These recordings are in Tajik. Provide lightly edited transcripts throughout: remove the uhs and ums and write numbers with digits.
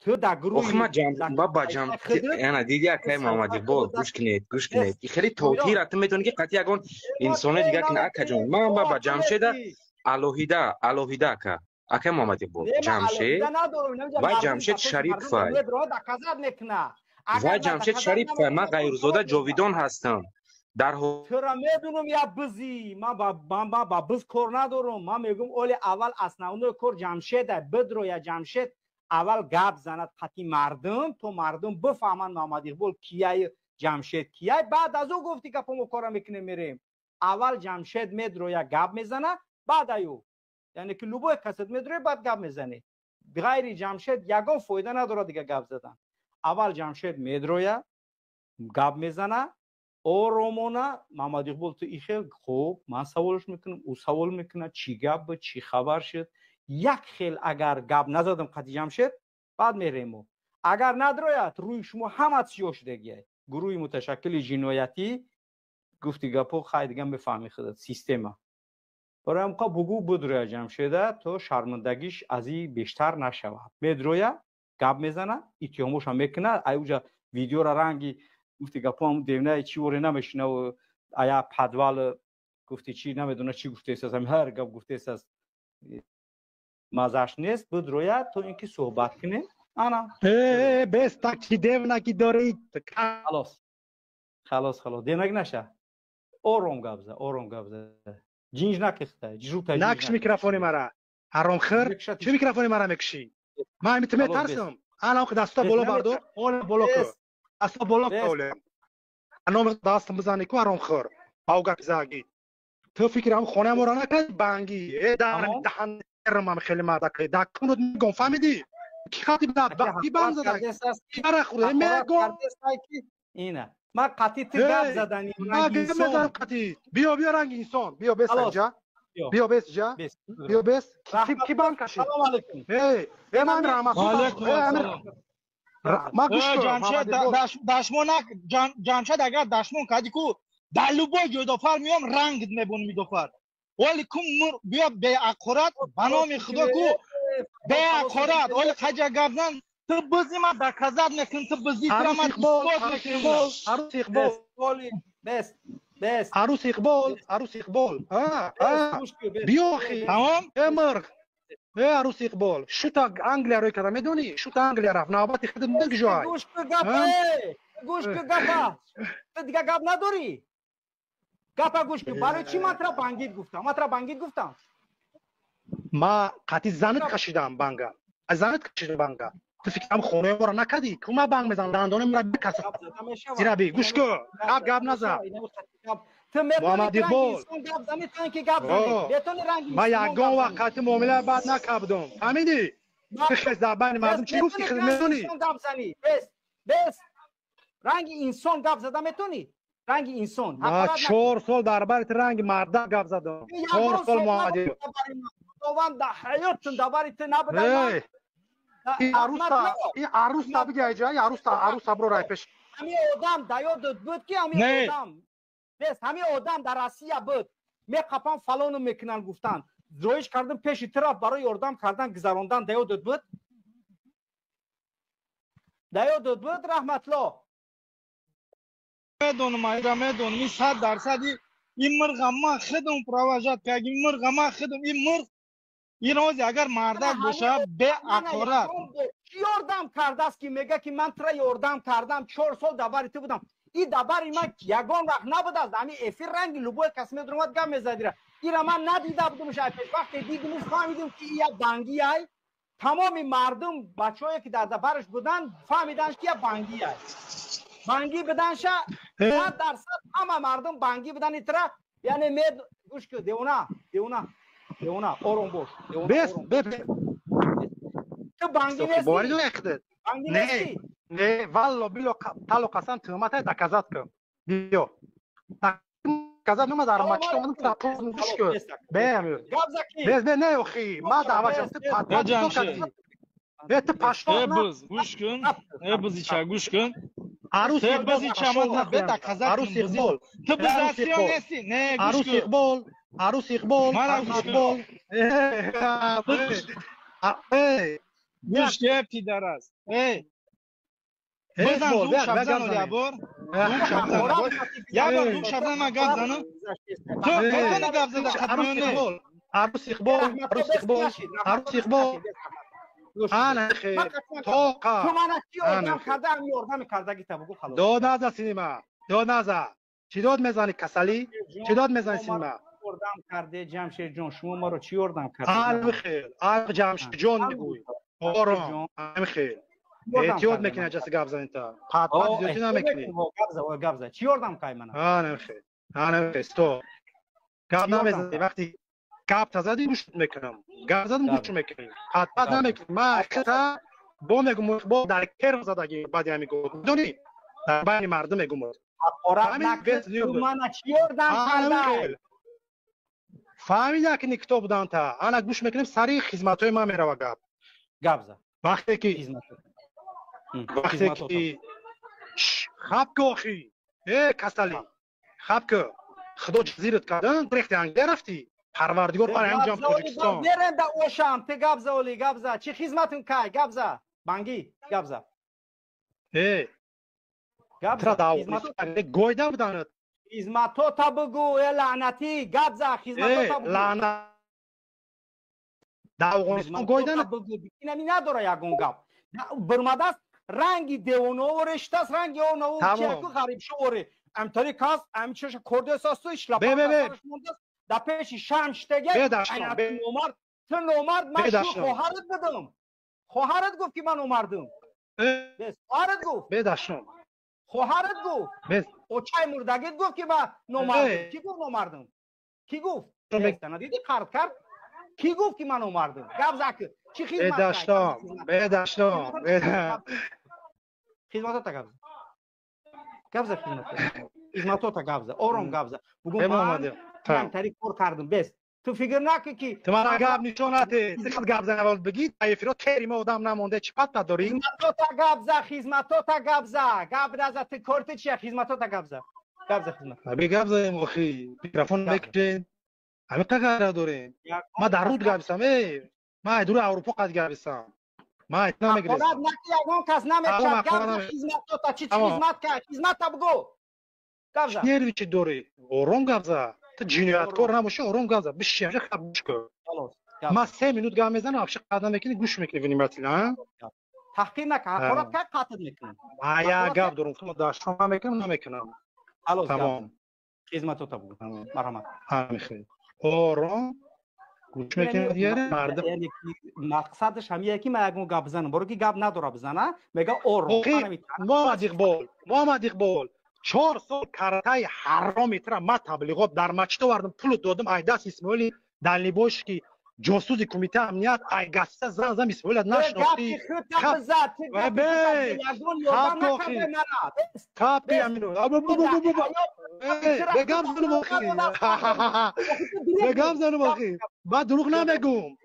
Ту дар гурӯҳи Охи ма ҷам ба ҷам яна диди акай Муҳаммад Иқбол, гӯш кунед, гӯш кунед. Хеле тотира ту метавонӣ ки қатъи ягон инсони дига кунӣ, акаҷон. Ман ба Ҷамшеда алоҳида, алоҳида ака. Акай Муҳаммад Иқбол, Ҷамшед ва Ҷамшед Шарипов. Ва Ҷамшед Шарипов, ман Ғайрзода Ҷовидон ҳастам. Дар тура медунам я бизӣ, ман ба биз кор надорам. Ман мегӯм оли аввал основной кор Ҷамшеда, бидро я Ҷамшед аввал гап занад қатъи мардум, то мардум бифаҳманд Муҳаммад Иқбол кияй, Ҷамшед кияй. Баъд аз ӯ гуфти гапо мо кора мекунем, мерем. Аввал Ҷамшед медроя гап мезана, баъд аю. Яъне ки любой касат медроя, баъд гап мезанӣ. Ғайри Ҷамшед ягон фоида надорад дига гап задан. Аввал Ҷамшед медроя гап мезана, оромона. Муҳаммад Иқбол ту ихел хуб, ман саволш мекунам, ӯ савол мекунад, чӣ гап буд, чӣ хабар шуд. Як хел агар гап назадам қатъи Ҷамшед, баъд мерем. Агар надрояд, рӯи шумо ҳама сиёҳ шудагиай. Гурӯҳи муташаккили ҷиноятӣ гуфти гапо, хай дига мефаҳми худат система. Барои ҳамқа бугӯ будроя Ҷамшеда, то шармандагиш аз и бештар нашавад. Медроя, гап мезана, иттиҳомоша мекунад, ай уҷа видеора ранги гуфти гапо ҳам девнаи чӣ воре намешинав, ая подвал гуфти чӣ намедона чӣ гуфтест, ҳар гап гуфтест, мазаш нест, бидроя то ин ки суҳбат кунем. Ана бес так чӣ девнаки дорӣ? Халос, халос, халос, девнак наша. Ором гап за, ором гап за, ҷинж накихта, жута накш микрофони мара, ҳаромхӯр. Чӣ микрофони мара мекушӣ? Ман ами ту метарсам. Ана даста боло бардор, ола боло ку, даста боло ку, оле номи дастам бизани ку, ҳаромхӯр. Ав гапи заги ту фикр ам хонаи моро накарди банги э даҳан ман хеле мардак дакунут мегом, фаҳмидӣ? Ки хати ки банд зада, кара хӯрда мегом. Ина ман қатъи ту гап задани. Ман гап мезанам қатъи. Биё, биё, ранги инсон биё, бес инҷа биё, бес ҷа биё, бес. Ки банд кашид? Салом алейкум. Э, э, ман раҳмат. Ма гӯш кун. Ҷамшед, дашмон Ҷамшед, агар дашмон кардӣ ку, дар любой ҷой дофар меём, рангт мебонам дофар. Оли кум нур биё беақорат, ба номи Худо ку, беақорат. Оли қаҷа гап зан, ту бизи, ман доказать мекунам, ту бизи, тура ман исбот мекунам. Арус Иқбол, бес, бес. Арус Иқбол, Арус Иқбол, биё охи. Тамом. Э мурғ, э Арус Иқбол, шута Англия рӯй карда, медонӣ? Шута Англия рафт, навбати худат мегжой. Гӯш ку гапа, гӯш ку гапа. Ту дига гап надорӣ? Гапа гӯш кун. Барои чӣ ман тура бангид гуфтам? Ман тура бангид гуфтам? Ма қатъи занат кашидам банга, аз занат кашидам банга. Ту фикрам хонаи моро накардӣ ку? Ма банг мезанам, дандони мара бикаса. Зира би, гӯш ку, гап гап назан. Муҳаммад Иқбол, ман ягон вақт қатъи муомилаи бад накардам, фаҳмидӣ? Ту хес дар байни мардум чӣ гуфтӣ, худ медонӣ. Бес, ранги инсон гап зада метавонӣ? Ранги инсон. 4 сол дар бари ту ранги мардак гап задам, 4 сол, Муҳаммад. Худованд дар ҳаётун дар бари ту набуда. Аруста бига иҷа, аруста, аруста бро рай пеш. Ҳами одам дар ёдат буд ки ҳами одам бес, ҳами одам дар Россия буд, меқапам, фалону мекунанд гуфтанд, зоиш кардам, пеши ту рафт, барои ёрдам кардан гузарондан. Дар ёдат буд, дар ёдат буд, раҳматло? Медонам, айра медонам, ин 100%. Ин мирға ман худам провожать кардим, ин мирға ман худам, ин мирғ, ин рози агар мардак боша, беақорат. Чӣ ёрдам кардааст, ки мега ки ман тура ёрдам кардам, 4 сол дар бари ту будам? И дар бари ман ягон вақт набудааст. Ҳами эфир ранги любой кас медуромад, гап мезадира. Ира ман надида будумш ай пеш. Вақте дидимуш, фаҳмидим, ки як бангиай. Тамоми мардум, бачаҳое ки дар бараш буданд, фаҳмиданд, ки як бангиай. Бангӣ буданша 100%, ҳама мардум бангӣ будани тира. Яъне мед, гӯш ку, девона, девона, девона, ором бош. Бес. Ту бангӣ нести. Бангӣ нести. Не, валло било тало қасам, туҳмат доказать кун, биё доказать. Нума дар мачто омадам, гӯш кун, бе, бес, бе. Не, охи ма даъват ту э ту пашто. Э биз, гӯш кун, э бизича, гӯш кун. Арус бизича, ман бе доказать. Арус Иқбол. Ту бизасиё нести, не? Гӯш Арус кун. Иқбол, Арус Иқбол, Арус Иқбол. Гӯш ке, пидарас. Эй. Бизан зук шабзан оля бор. Зук шабзан. Я бор зук шабзан ма гап занам. Ту метони гап зада хатмёне. Арус Иқбол, Арус Иқбол, Арус Иқбол. Ана хел. Тоқа. Ту мана чӣ ёрдам карда, ам ёрдами кардагита бугу халос. Дод наза синима. Дод наза. Чӣ дод мезани касалӣ? Чӣ дод мезани синима? Ёрдам карде Ҷамшедҷон, шумо маро чӣ ёрдам карде? Ами хел. Ами Ҷамшедҷон мегӯй. Ором, ами хел. Эҳтиёт мекунӣ аҷаси гап занита. Пат-пат зиёдӣ намекунӣ. Гап за, гап за. Чӣ ёрдам кай мана? Ана хел. Ана хел. Стоп. Гап намезанӣ вақти гап тазадӣ гӯш мекунам. Гап задам гӯш мекунӣ. Пат-пат намекунӣ. Ман хата бо мегум бо дар кер задагӣ баъди ҳамин гуфт. Медонӣ? Дар байни мардум мегум. Ҳақорат накун. Ту мана чӣ ёрдам кардай? Фаҳмида ки никто будан та. Ана гӯш мекунем сари хизматҳои ман мерава гап. Гап за. Вақте ки хаб ки охи. Э касалӣ. Хаб ки. Худо ҷазират кардан, рехти Англия рафтӣ. Парвардигор ман ҳам ҷам Тоҷикистон. Мерем да ошам, ту гап за оли, гап за. Чӣ хизматун кай? Гап за. Бангӣ, гап за. Э. Гап за. Гойда буданат. Хизматота бугу, э лаънатӣ, гап за, хизматота бугу. Лаънат. Да Афғонистон гойда бугу. Инами надора ягон гап. Бурмадаст ранги девонаоре штаст, ранги онао чияку ғарибшуоре. Амтари кас, амчаша кордесасту, ишлапа мондааст. Да пеши шам штеге, номард, ту номард, ман шу хоҳарат будам. Хоҳарат гуфт ки ман номардам. Хоҳарат гуфт. Бедашном. Хоҳарат гуфт. Очаи мурдагит гуфт ки ман номардам. Ки гуфт номардам? Ки гуфт? Диди қард кард? Ки гуфт ки ман номардам? Гап зак. Чӣ хизмат? Бедашном, бедашном. Хизматота гап за. Гап за хизматота. Хизматота гап за. Ором гап за. Бугун ман тари кор кардам. Бес. Ту фикр накун ки ту мана гап нишон нате. Сихат гап зан аввал бигӣ, таифиро тери ма одам намонде чӣ патта дорӣ? Хизматота гап за, хизматота гап за. Гап наза ту кор ту чия? Хизматота гап за. Гап за хизмат. Аби гап заем охи. Микрофон мекушем. Ҳамин қадр дорем. Ма дар руд гап зам. Эй, ма дури Аврупо қад гап зам. Ма намегирем. Ҳақорат накун, ягон кас намекушад. Гап за хизматота. Чӣ хизмат кард? Хизмата бугу. Гап за. Нерви чӣ дорӣ? Ором гап за. Ту ҷинояткор набошӣ, ором гап за. Биши, ҳамша хаб гӯш кун. Ман 3 минут гап мезанам, ҳамша қадам мекунӣ, гӯш мекунӣ внимательно, а? Таҳқир накун, ҳақорат кард, қатл мекунам. Ман як гап дорам, худо дашном намекунам, намекунам. Халос, тамом. Хизматота бугу. Марҳамат. Ҳамин хел. Ором гӯш мекунӣ дигар мардум. Мақсадаш ҳамие ки ман ягон гап бизанам. Боро ки гап надора бизана, мега ором. Муҳаммад Иқбол, Муҳаммад Иқбол. 4 сол картаи ҳароми тра ма таблиғот дар мачит овардам, пулу додам, ай даст Исмоили Далнибойшки ҷосуси кумитаи амният, ай гаста зан зам Исмоила нашнохтӣ. Хаб амино. Бегам занум охи. Бегам занум охи. Ман дурӯғ намегум.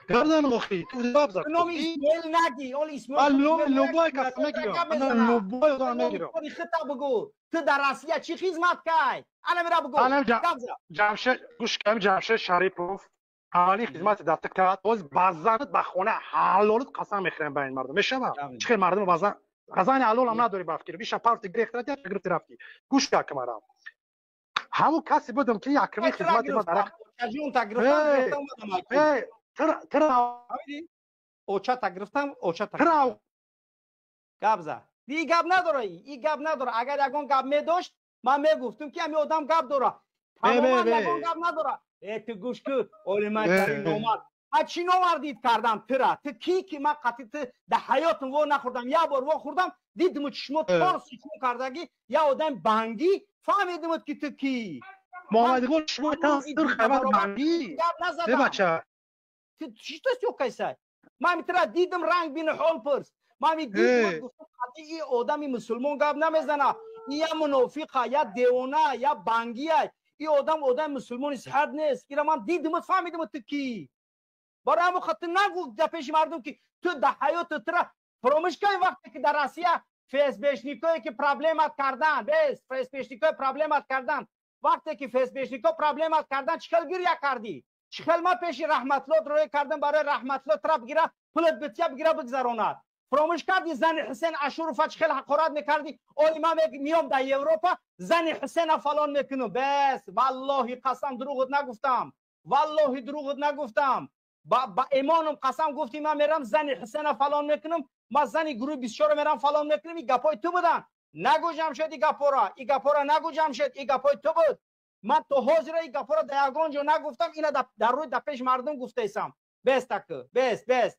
Гап занум охи. Ту гап зан. Номи Исмоил наги. Ол Исмоил. Ман лобой кас мегирам. Ман лобой одам мегирам. Хита бугу. Ту дар Россия чӣ хизмат кай? Ана мера бугу. Ҷамшед гӯш кун, Ҷамшед Шарипов аввалин хизмати дар ту кард. Боз базанат ба хона ҳалолат қасам мехӯрем байни мардум. Мешавад? Чӣ хел мардум базан қазани ҳалолам надорӣ ба фикр. Биша парти гирифта, гирифти рафтӣ. Гӯш кун марам. Ҳамон касе будам ки якумин хизмати ма дар очата гирифтам, очата. Гап за. И гап надора, и гап надора. Агар ягон гап медошт, ман мегуфтум ки ҳамин одам гап дора. Тамоман ягон гап надора. Э, ту гӯш кун, оли ман номард. Ман чӣ номардид кардам тура? Ту кӣ ки ман қатъи ту дар ҳаётам во нахӯрдам, як бор во хӯрдам, дидиму чишмо тор сукун кардагӣ, як одами бангӣ, фаҳмидимуд ки ту кӣ. Муҳаммад Иқбол, шумо тан сурх хабар бангӣ. Гап назадам. Бача. Ту чӣ то сёкайсай? Ман тура дидим ранг бини ҳол пурс. Ман дидим гуфтам қатъи и одами мусулмон гап намезана. И я мунофиқа, я девона, я бангия. И одам одами мусулмони сиҳат нест. Ира ман дидимуд, фаҳмидимуд ту кӣ. Барои ҳамон хотир нагӯ дар пеши мардум ки ту дар ҳаёти тура фаромӯш кун вақте ки дар Россия ФСБшникое ки проблемат кардан, бес ФСБшникое проблемат кардан. Вақте ки ФСБшнико проблемат кардан, чӣ хел гиря кардӣ? Чӣ хел ман пеши Раҳматло рӯй кардам барои Раҳматло трап гира, Пулат битя, бигира, бигзаронад. Фаромӯш кардӣ, зани Ҳусен Ашурова чӣ хел ҳақорат мекардӣ? Оли ман миём дар Европа, зани Ҳусена фалон мекунам. Бес, валлоҳи қасам, дурӯғат нагуфтам, валлоҳи, дурӯғат нагуфтам, ба имоном қасам. Гуфтӣ: ман мерам, зани Ҳусена фалон мекунам, ман зани гурӯҳи 24 мерам, фалон мекунам. И гапҳои ту буданд. Нагӯ, Ҷамшед, и гапҳора, и гапҳора нагӯ, Ҷамшед, и гапҳои ту буд. Ман то ҳозира и гапҳора дар ягон ҷо нагуфтам. Ина дар рӯи, дар пеши мардум гуфтаисам. Бес, таки бес, бес.